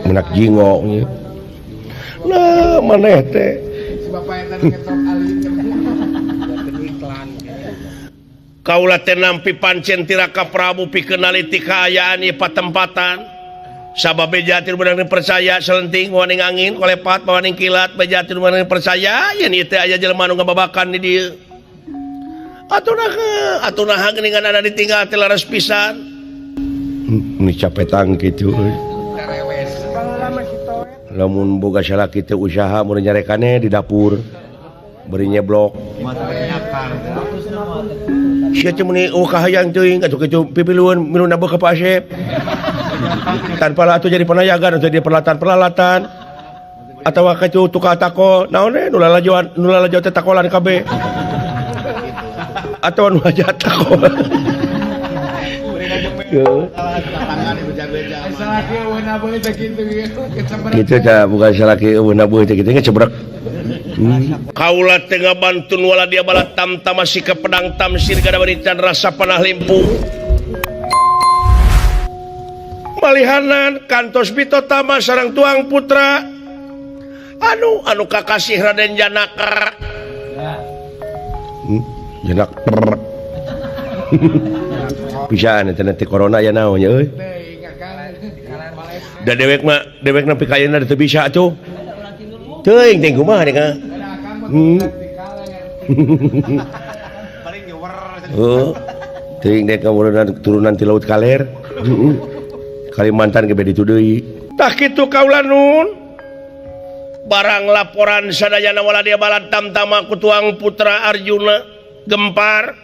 Menak jingo nya. Nah, maneh teh. Si bapak eta ngetok alim. Kaula teh nampi pancen tiraka Prabu pikeun naliti kaayaan ieu patempatan. Sabab bejatir beunang percaya selenting waning angin kolepat waning kilat bejatir beunang percaya yen ieu teh aya jelema nu ngababakan di dieu. Atuh naha atuh naha geuningan ada ditinggal teh laras pisan. Ini capetang kitu euy. Lamun boga salaki teh usaha mun nyarekane di dapur bari nyeblok. Sia teh meuni eueuh kahayang teuing atuh kitu pipilueun minum nabeuh ka Pak Asep. Tanpa lah atuh jadi penayagan atau jadi peralatan-peralatan atawa kitu tukang tako naon we nu lalajoan nu lalajo teh takolan kabeh atau nu aja tako. Gitu tah bukan salaki eueuh nabuh teh kitu ngecebrek. Kaula teh ngabantun wala dia balat tamtama si ke pedang tamsir gada berikan rasa panah limpu. Malihanan kantos bitotama sareng tuang putra anu anu kakasih Raden Janaka. Janak pisan eta teh corona ya naon nya euy. Da dewek mah dewek nepi ka ayeuna teu bisa atuh. Teuing teh kumaha deh ka. Oh, teuing deh ka turunan ti laut kaler. Kalimantan ge beda ditu deui. Tah kitu kaula nun. Barang laporan sadayana wala dia balat tamtama ku tuang putra Arjuna gempar.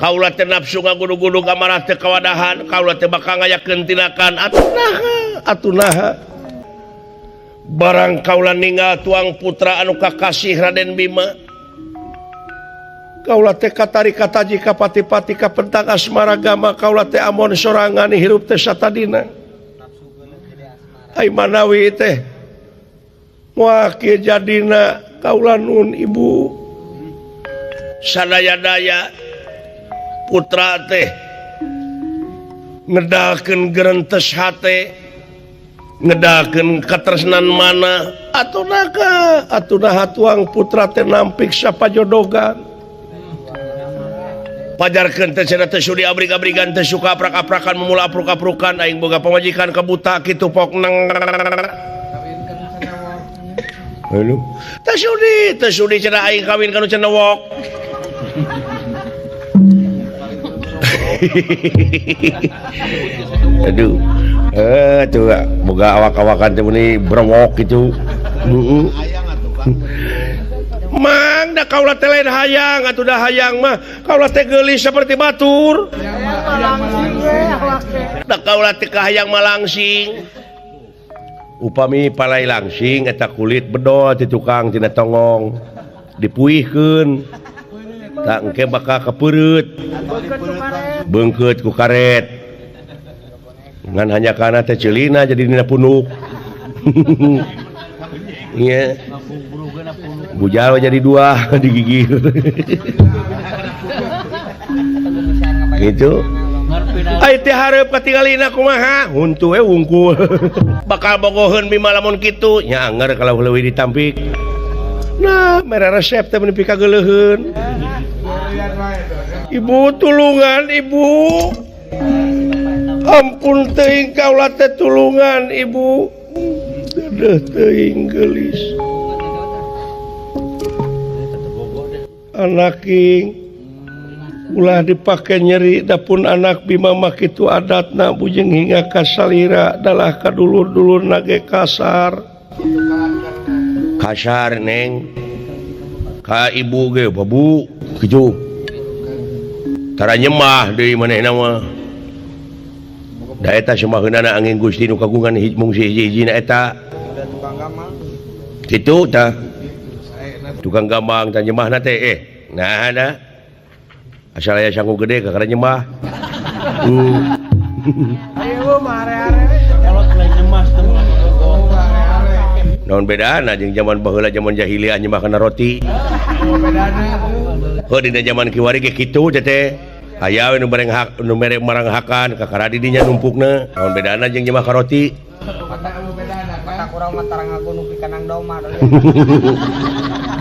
Kaula teh nafsu ngagudug-gudug amarah teh kawadahan, kaula teh bakal ngayakeun tindakan atuh naha, atuh naha. Barang kaula ninggal tuang putra anu kakasih Raden Bima. Kaula teh katari kataji ka pati-pati ka pentang asmara gama kaula teh amon sorangan hirup teh satadina. Ai manawi teh moal kieu jadina kaula nun ibu. Sadaya-daya putra teh ngedalkeun gerentes hate, ngedalkeun katresnan mana atuh naha atuh naha tuang putra teh nampik sapajodogan. Pajarkeun teh cenah teh sudi abrig-abrigan teh suka aprak-aprakan memula apruk-aprukan aing boga pamajikan kabuta kitu pok neng. Heuh. Teh sudi cenah aing kawin ka nu cenewok. Aduh. Tuh boga awak-awakan teh meuni brewok kitu. Heeh. Mang da kaula teh lain hayang atuh da hayang mah kaula teh geulis seperti batur. Da kaula teh kahayang malangsing. Upami palai langsing eta kulit bedol ti tukang tina tongong dipuihkeun. Tak engke bakal kepeureut. Beungkeut ku karet. Ngan hanya kana teh ceulina jadi dina punuk. Iya. Bujal jadi dua digigir. Gitu. Ai teh hareup katingalina kumaha? Huntu we wungkul. Bakal bogoheun Bima lamun kitu. Nya anger kalau leuwih ditampik. Nah, mere resep teh meuni pikageuleuheun. Ibu tulungan ibu. Ampun teuing kaula teh tulungan ibu. Dedeuh teuing geulis. Anak ing ulah dipake nyeri dapun anak Bima mah kitu adatna bujeng hingga ka salira dalah ka dulur-dulurna ge kasar. Kasar neng. Ka ibu ge babu kitu. Tara nyemah deui manehna mah. Da eta semaheunana angin Gusti nu kagungan mungsi hiji-hijina eta. Kitu tah. Tukang gambang tah nyemahna teh nah da. Asal aya sangu gede kakara nyemah. Naon bedana jeung zaman baheula zaman jahiliyah nyemah kana roti. Heuh dina zaman kiwari ge kitu teh teh. Aya we nu bareng hak nu mere maranghakan kakara di dinya numpukna. Naon bedana jeung nyemah ka roti. Kurang mah tarang ngaku nu pikanang doma.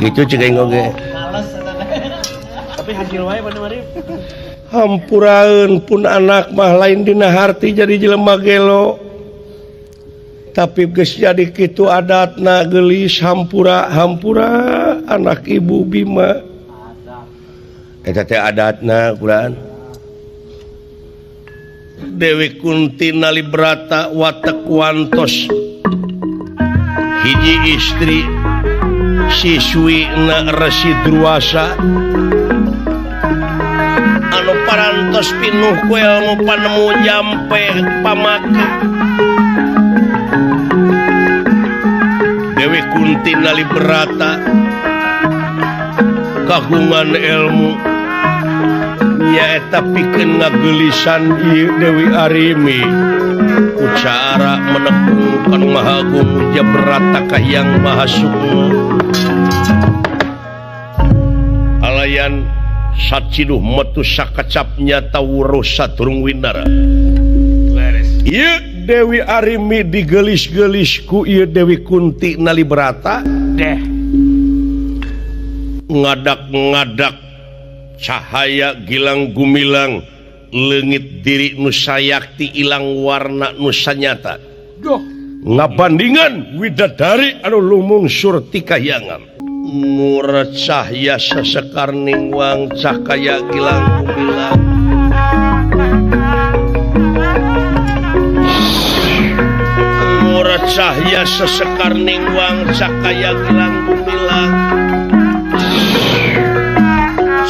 Gitu cek aing oge. Tapi hasil wae bener marif. Hampuraeun pun anak mah lain dina harti jadi jelema gelo. Tapi geus jadi kitu adatna geulis hampura hampura anak ibu Bima. Eta teh adatna kulaan. Dewi Kunti Nalibrata watek wantos hiji istri siswi na Resi Druwasa anu parantos pinuh ku ilmu panemu jampe pamake. Dewi Kunti Nalibrata kagungan ilmu. Eta pikeun ngageulisan ieu Dewi Arimi ku cara menepung kanu Maha Agung Jabrata Kahiyang Maha Sukma alayan saciduh metu sakacap nyata wuruh saturung windara. Ieu Dewi Arimi digelis-gelis ku ieu Dewi Kunti Nalibrata deh ngadak-ngadak cahaya gilang gumilang leungit diri nu sayakti ilang warna nu sanyata. Duh ngabandingan widadari anu lumungsur ti kahyangan murah cahya sesekar ningwang cahaya gilang gumilang murah cahya sesekar ningwang cahaya gilang gumilang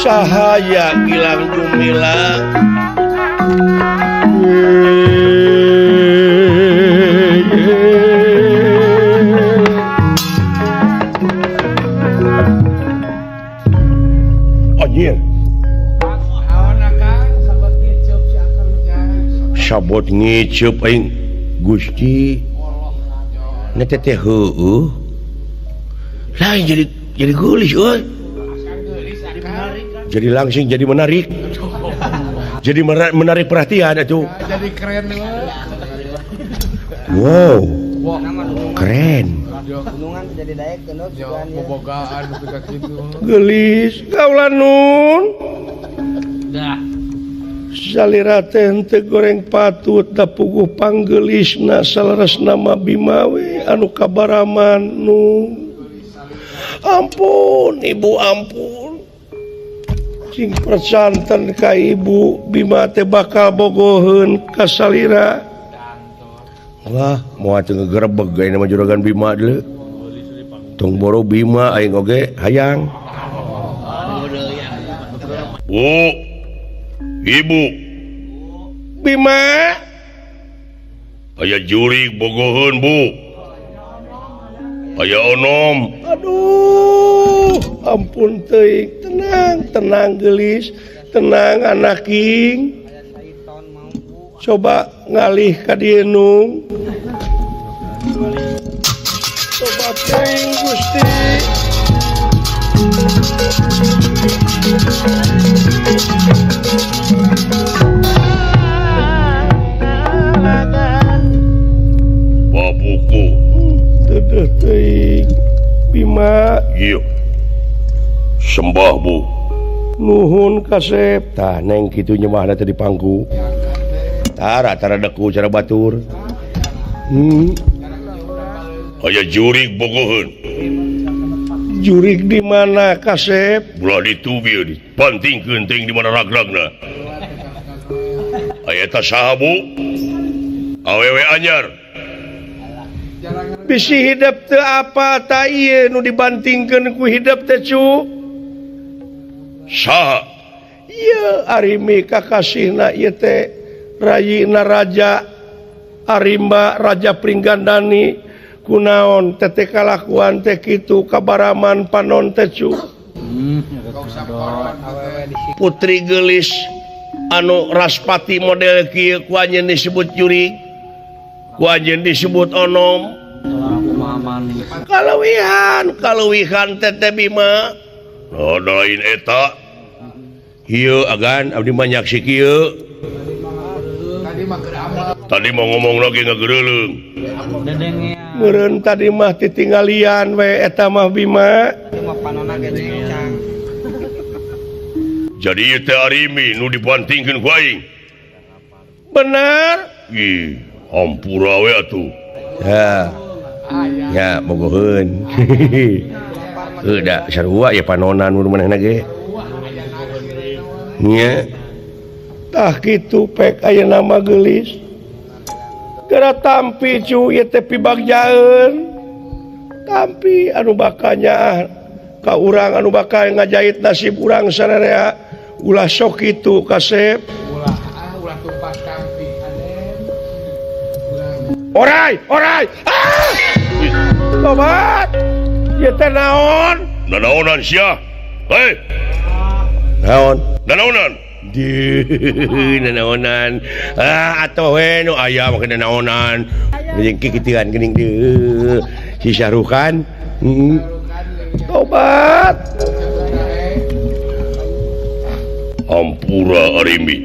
cahaya gilang gumilang. Sabot ngicup aing Gusti na teh heueuh lain jadi geulis euy. Jadi langsung jadi menarik. Jadi menarik perhatian atuh. Jadi keren. Wow. Keren. Geulis kaula nun. Salira teh henteu goreng patut da puguh panggelisna salaresna mah Bima we anu kabaraman nu. Ampun ibu ampun. Cing percanten ka ibu Bima teh bakal bogoheun ka salira. Wah, moal teu ngegerebeg ayeuna mah juragan Bima deuleu. Tong boro Bima aing oge hayang. Bu Ibu Bima aya jurig bogoheun Bu. Aya onom. Aduh, ampun teuing. Tenang, tenang geulis, tenang anaking. Coba ngalih ka dieu nung. Coba teuing Gusti. Babuku teuh teuing Bima. Ieu sembah Bu. Nuhun kasep. Tah neng kitu nyembahna teh di pangku. Tara tara deku cara batur. Aya jurig bogoheun. Jurig di mana kasep? Ulah ditu bieu dipantingkeun teuing di mana ragragna. Aya eta saha Bu? Awewe anyar. Bisi hidep teu apa ta ieu nu dibantingkeun ku hidep teh cu? Saha? Ieu Arimi kakasihna ieu teh rayina raja Arimba Raja Pringgandani kunaon teh kalakuan teh kitu kabaraman panon teh cu. Putri geulis anu raspati model kieu ku anjeun disebut jurig, ku anjeun disebut onom. Kaleuwihan, kaleuwihan teh Bima. Oh, lain eta. Ieu agan abdi mah nyaksi kieu. Tadi mau ngomong lagi ngagereuleung. Meureun tadi mah titinggalian we eta mah Bima. Jadi ieu teh Arimi nu dibantingkeun ku aing. Benar? Ih, hampura we atuh. Ya. Ya, bogoheun. Heuh da sarua ya panonan mun manehna ge. Nya. Tah kitu pek ayeuna mah geulis. Geura tampi cu ieu teh pibagjaeun. Tampi anu bakal nyaah ka urang anu bakal ngajait nasib urang sararea ulah sok kitu kasep. Ulah ah ulah tumpas tampi aden. Orai, orai. Ah! Tobat. Ieu teh naon? Nanaonan sia? Hei. Naon? Nanaonan? Duh, nanaonan. Ah, atuh we nu aya mah nanaonan. Jeung kikituan geuning deui. Si Syarukan. Tobat. Ampura Arimi.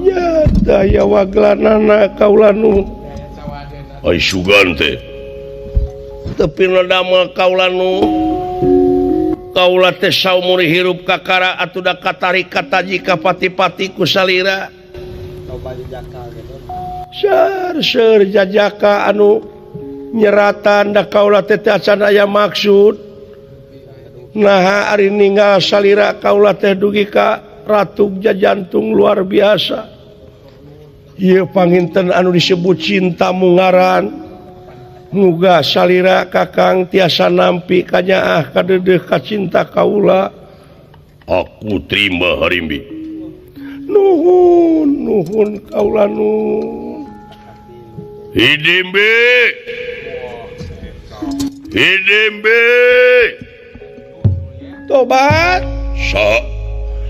Ya daya waglanana kaula nu. Ai sugan teh. Teu pinodamel kaula nu. Kaula teh saumur hirup kakara atuh da katarik kataji ka pati-pati ku salira. Seur jajaka anu nyeratan da kaula teh teu acan aya maksud. Naha ari ninggal salira kaula teh dugi ka ratug jajantung luar biasa. Ieu panginten anu disebut cinta mungaran. Muga salira kakang tiasa nampi kanyaah kadeudeuh ka cinta kaula. Aku terima Harimbi. Nuhun nuhun kaula nun. Hidimbi. Hidimbi. Tobat. Sa.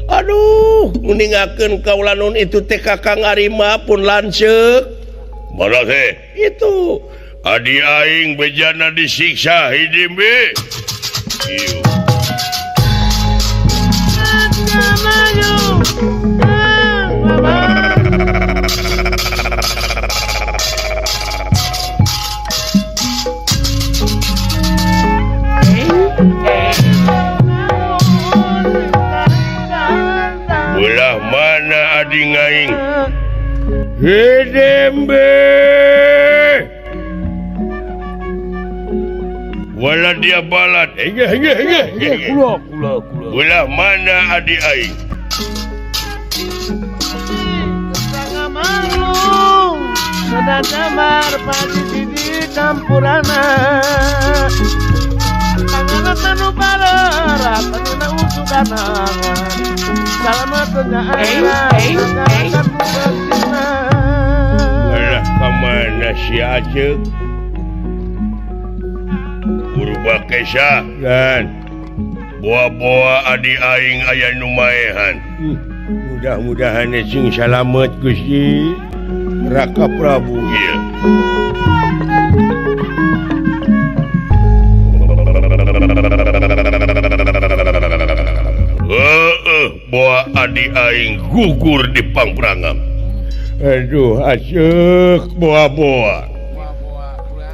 Aduh, meningakeun kaula nun itu teh Kakang Arima pun lanceuk. Mana teh? Itu adi aing bejana disiksa Hidimbi. Ieu. Belah mana adi aing? Hidimbi. Wala dia balat. Kula kula kula. Belah mana adi aing? Belah ka mana si Acek? Purba Kesa kan boa-boa adi aing aya nu maehan. Mudah-mudahan sing salamet Gusti Raka Prabu. Ieu. Heeh, boa adi aing gugur di pangprangan. Aduh, asyik boa-boa.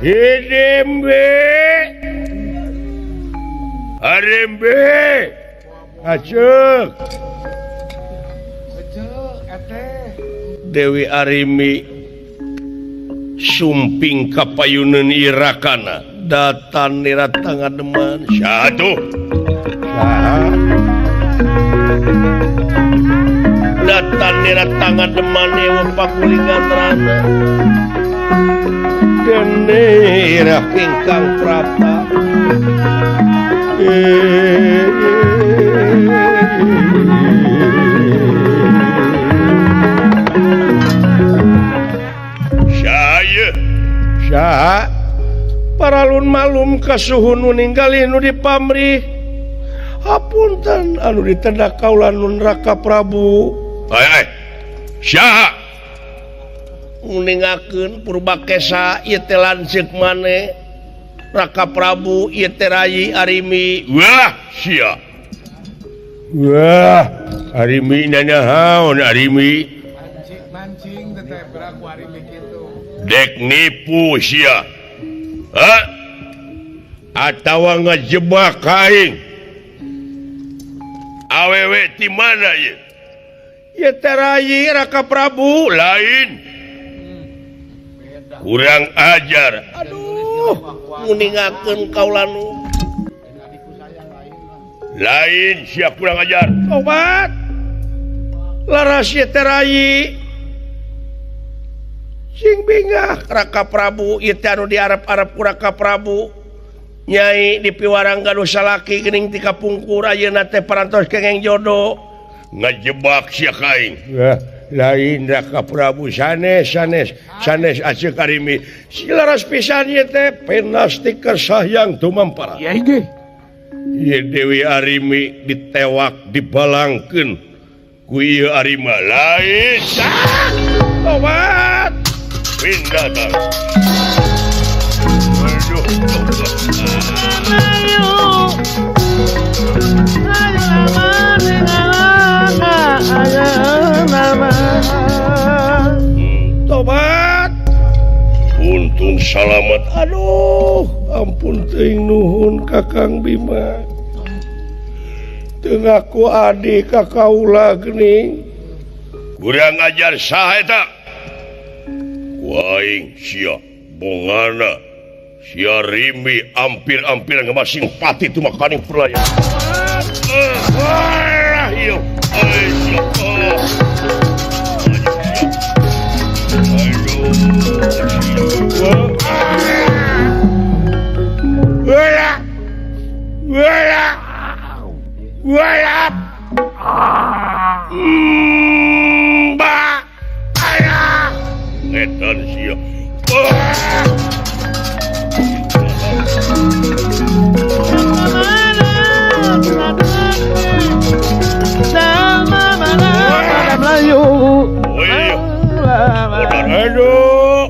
Hidimbi. Harimbi. Asyik. Dewi Arimi sumping kapayuneun irakana datan nira tangademan. Saha tuh? Saha? Datan nira tangademan ewa pakulingan rana. Dene irah ingkang prapta. Saha? Paralun malum kasuhun nu ninggali nu dipamrih. Hapunten anu ditendak kaula nun Raka Prabu. Ai ai. Saha? Nguningakeun Purba Kesa ieu teh lanceuk maneh. Raka Prabu ieu teh Rayi Arimi. Wah, sia. Wah, Arimi nanahaon Arimi? Mancing teh beraku Arimi kitu. Dek nipu sia. Hah? Atawa ngejebak aing. Awewe ti mana ieu? Ieu teh Rayi Raka Prabu. Lain. Kurang ajar. Aduh, nguningakeun kaula nu. Lain sia kurang ajar. Tobat. Laras ieu teh Rayi. Sing bingah Raka Prabu ieu teh anu diarep-arep ku Raka Prabu. Nyai dipiwarang gaduh salaki geuning ti kapungkur ayeuna teh parantos kengeng jodoh. Ngajebak sia ka aing. Lain Raka Prabu sanes sanes sanes Acek Arimi. Si laras pisan ieu teh penasti kersah tumampara. Iya inggih. Ieu Dewi Arimi ditewak dibalangkeun Ku ieu Arima lain. Tobat. Pindah tah. Aduh. Tobat. Untung salamat. Aduh, ampun teuing nuhun Kakang Bima. Teu ngaku adi ka kaula geuning. Kurang ajar saha eta? Ku aing sia bongana. Sia Rimi ampir-ampir ngamasing pati tumakaning perlaya. Ayo, ayo. Edan sia. Aduh. Waduh,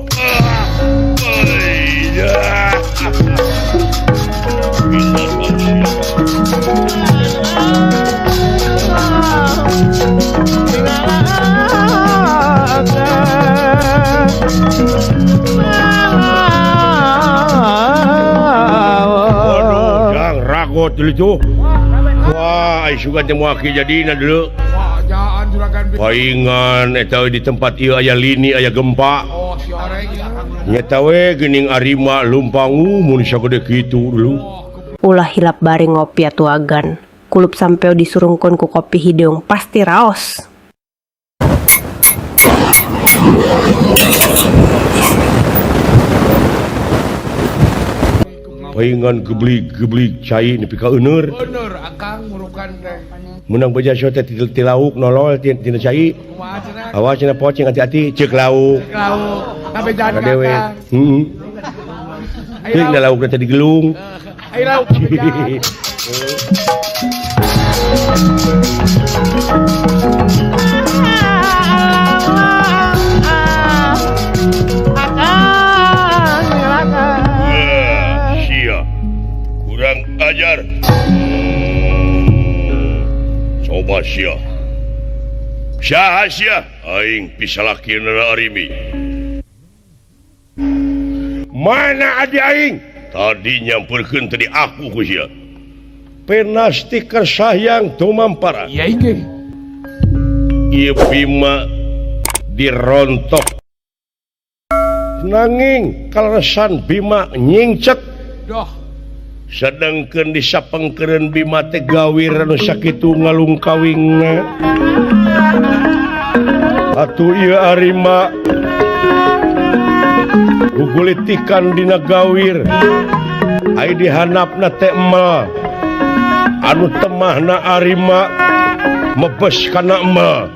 jang ragot dulu tuh. Wah, sugan teh moal jadina dulu. Paingan eta di tempat ieu aya lini aya gempa. Nyata we geuning Arima lumpangu mun sagede kitu dulu. Ulah hilap bari ngopi atuh agan. Kulup sampeu disurungkeun ku kopi hideung pasti raos. Paingan geblig-geblig cai nepi ka euneur. Euneur akang murukan teh. Menang beja teh ti lauk nolol tina cai. Awas cenah pocing hati-hati ceuk lauk. Ceuk lauk. Kabejaan ka dewe. Heeh. Teuing da laukna teh digelung. Ayo lauk kabejaan. Kurang ajar. Coba sia. Saha sia? Aing pisalakina Arimi. Mana adi aing? Tadi nyamperkeun tadi aku ku sia. Penasti kersayang tumampara. Iya inggih. Ieu Bima dirontok. Nanging kaleresan Bima nyingcet. Doh. Sedangkan disapengkeureun Bima teh gawir anu sakitu ngalungkawingna. Atuh ieu Arima gugulitikan dina gawir. Ai dihanapna teh emel. Anu temahna Arima mebes kana emel.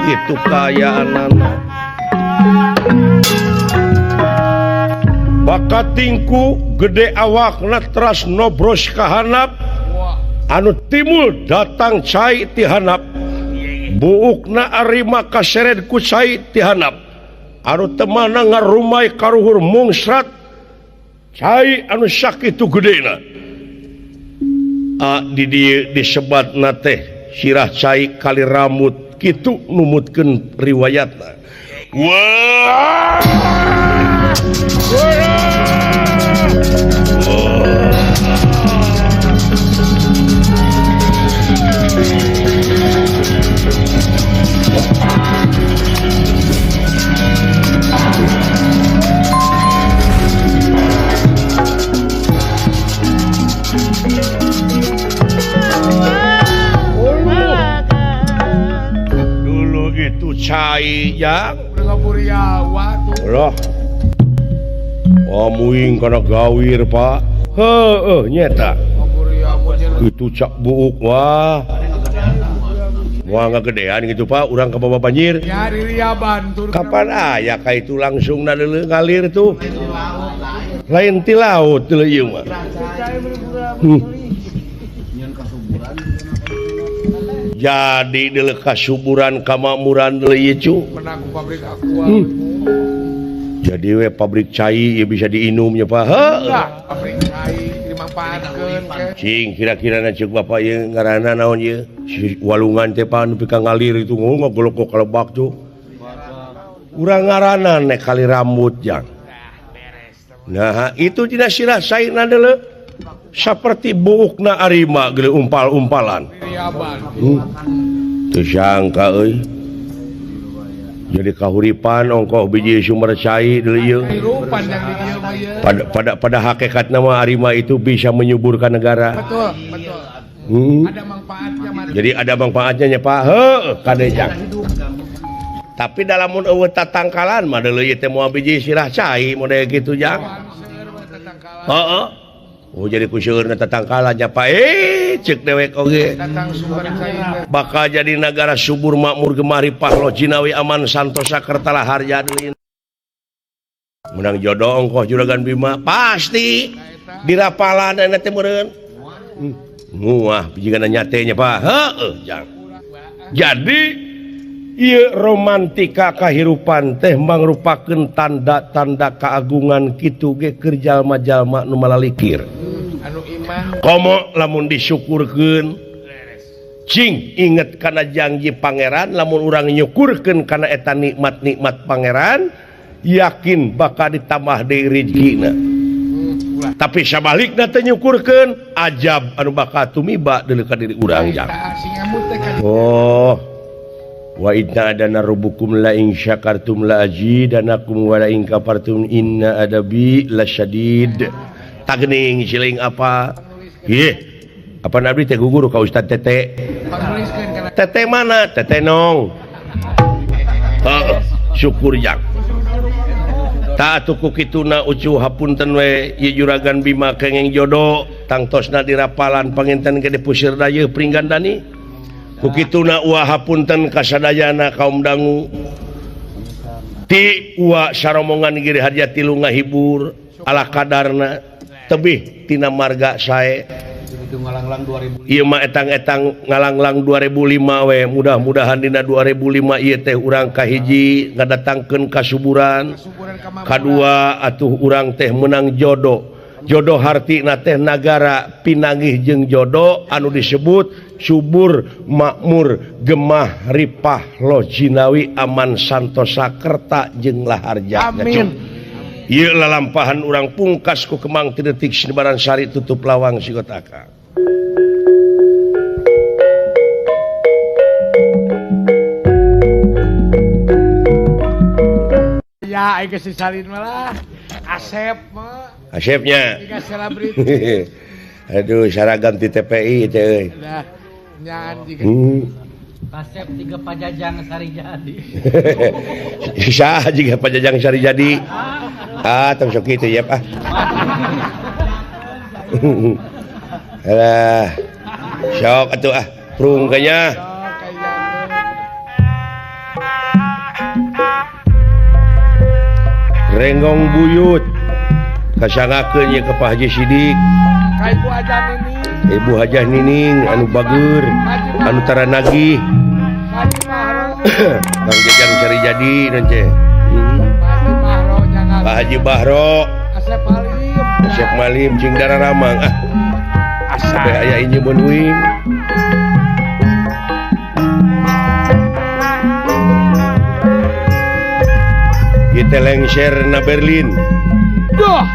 Itu kaayaanana. Bakatingku gede awakna teras nobros kahanap. Anu timul datang cai ti hanap. Buukna Arima kaseret ku cai ti hanap. Anu temahna ngarumai karuhur mungsrat cai anu sakitu gedena. A di dieu disebatna teh sirah cai kali rambut kitu numutkeun riwayatna. Wah! Dulu itu cai yang loh. Oh, muing kana gawir Pak. Heueuh nyeta. Itu cak buuk wah. Wah ngagedean gitu Pak, urang ka bawa banjir. Kapan aya ka itu langsung ngalir tuh. Lain ti laut teu ieu mah. Jadi deuleu kasuburan kamakmuran deuleu ieu cu. Pabrik aqua. Jadi we pabrik cai ieu bisa diinum nya Pak. Heuh. Pabrik cai dimanfaatkeun. Cing kira-kira na ceuk bapak ieu ngaranna naon ieu? Si walungan teh pan nepi ka ngalir itu ngogolok kalebak cu. Urang ngaranna nek kali rambut jang. Nah, itu dina sirah saina deuleu. Seperti buukna arima geuleuh umpal-umpalan. Teu sangka euy. Jadi kahuripan ongkoh biji sumber cai deuleu ieu. Pada hakikatna mah arima itu bisa menyuburkan negara. Betul, betul. Ada manfaatnya. Jadi ada manfaatnya nya Pak. Heuh, kade jang. Tapi dalam mun eueuh tatangkalan mah deuleu ieu teh moal biji sirah cai model kitu jang. Heeh. Oh jadi ku seueurna tatangkalan nya Pak. Ceuk dewek oge. Bakal jadi negara subur makmur gemah ripah loh jinawi aman santosa kertala harja deui. Menang jodoh ongkoh Juragan Bima pasti dirapalan eta teh meureun. Muah jigana nyate nya Pak. Heueuh jang. Jadi ieu romantika kahirupan teh mangrupakeun tanda-tanda keagungan kitu ge keur jalma-jalma nu malalikir. Anu iman komo lamun disyukurkeun cing inget kana janji pangeran lamun urang nyukurkeun kana eta nikmat-nikmat pangeran yakin bakal ditambah deui rezekina. Tapi sabalikna teh nyukurkeun ajab anu bakal tumiba deuleu ka diri urang jang. Oh wa inna adana rabbukum la in syakartum la azidanakum wa la in kafartum inna adabi lasyadid. Tagning siling apa? Ih, apa nabi teh gugur ka Ustad Tete? Tete mana? Tete nong. Heuh, syukur jang. Ta atuh ku kituna ucu hapunten we ieu Juragan Bima kenging jodoh tangtosna dirapalan panginten ge dipusir dayeuh Pringgandani. Ku kituna uwa hapunten kasadayana kaum dangu. Ti uwa saromongan Giri Harja tilu ngahibur ala kadarna tebih tina marga sae. Ieu mah etang-etang ngalanglang 2005 we mudah-mudahan dina 2005 ieu teh urang kahiji ngadatangkeun kasuburan, kadua atuh urang teh menang jodoh. Jodoh hartina teh nagara pinanggih jeung jodoh anu disebut subur makmur gemah ripah loh jinawi aman santosa kerta jeung laharja. Amin. Ieu lalampahan urang pungkas ku Kemang ti detik Sinebaran Sari tutup lawang sigotaka. Ya aing geus disalin malah Asep mah. Asepnya. Tiga selebriti. Aduh seragam ti TPI teh euy. Dah nyaan jiga. Asep tiga Pajajang Sari Jadi. Saha jiga Pajajang Sari Jadi? Ah, tong sok kitu yep ah. Alah. Sok atuh ah, prung kayaknya. Renggong buyut kasangakeun ye ka Pak Haji Sidik. Ka Ibu Hajah Nining. Ibu Hajah Nining anu bager, anu tara nagih. Kang Jajang Sari Jadi nance. Pak Haji Bahro, Asep Malim, Asep Malim jeung Dararamang ah. Sampai aya injeun uing. Kita lengser na Berlin. Duh.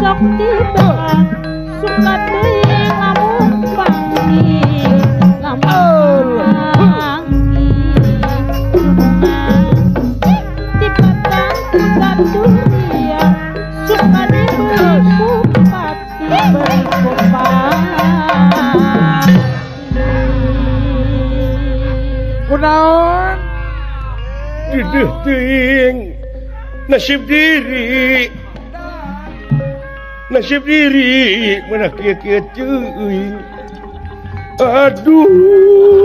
Sok tiba suka deui lamun panggih, lamun panggih di batang kuda durian, suka dibeli bupati, beli bupati. Kunaon? Dideuh teuing nasib diri, nasib diri mana kieu-kieu teuing, aduh.